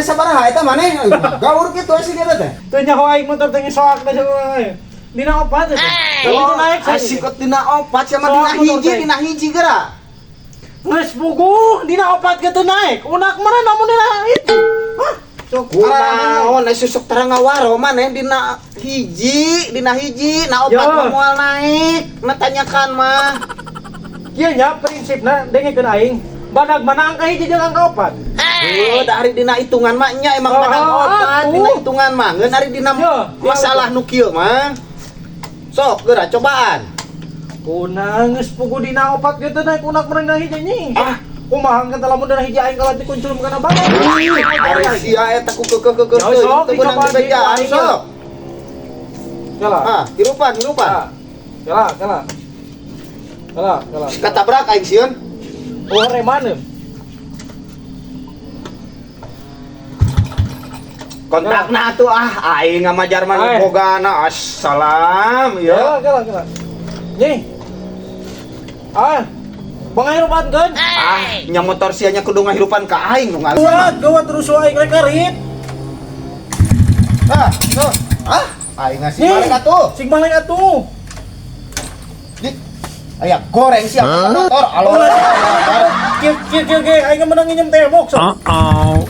sabaraha eta maneh? Gaur kitu sih dia teh. Teu nyaho aing motor teh soak da cenah. Dina opat teh. Tapi itu naik Asik kok dina opat sama dina Soak motor hiji teh. Dina hiji geura. Geus puguh dina opat ge teu naik. Unak mana namun dina hiji. Hah? Sok Kunaon aya susuk terang ngawaro maneh dina hiji, na opat Yo. mah moal naik. Na tanyakan mah. Kieu nya prinsipna dengekeun aing. Badag mana angka hiji jeung angka opat? Oh, da ari dina hitungan mah nya emang Oh, badag opat atuh. Dina hitungan mah. Ngeun ari dina Yo, masalah nu kieu mah. Sok geura cobaan. Kuna geus puguh dina opat ge teu naik, unak mana dina hiji nying. Ah. Kumaha angka lamun dina hiji aing kalah dikunculum kana badag. Ari sia eta ku keukeuh Yo, sok, teu beunang dicobaan dibejaan di aing, sok. Kela. Ah, hirupan, hirupan. Kela, kela. Kela, kela. Katabrak aing sieun. Oh, reman. Kontakna atuh ah, aing sama Jerman Ay. bogana. Assalam, Kela, ya. kela, kela. Nih. Ah. Pangahirupankeun. Ah, nya motor sia nya kudu ngahirupan ka aing nu ngalih. Gawat, gawat terus aing rek karit. Ah, tuh. Ah, aing ngasih Nih. balik atuh. Sing balik atuh. Dik. Aya goreng sia motor. Alo. Kieu kieu kieu ge aing menang nginjem tembok sok. Uh-oh.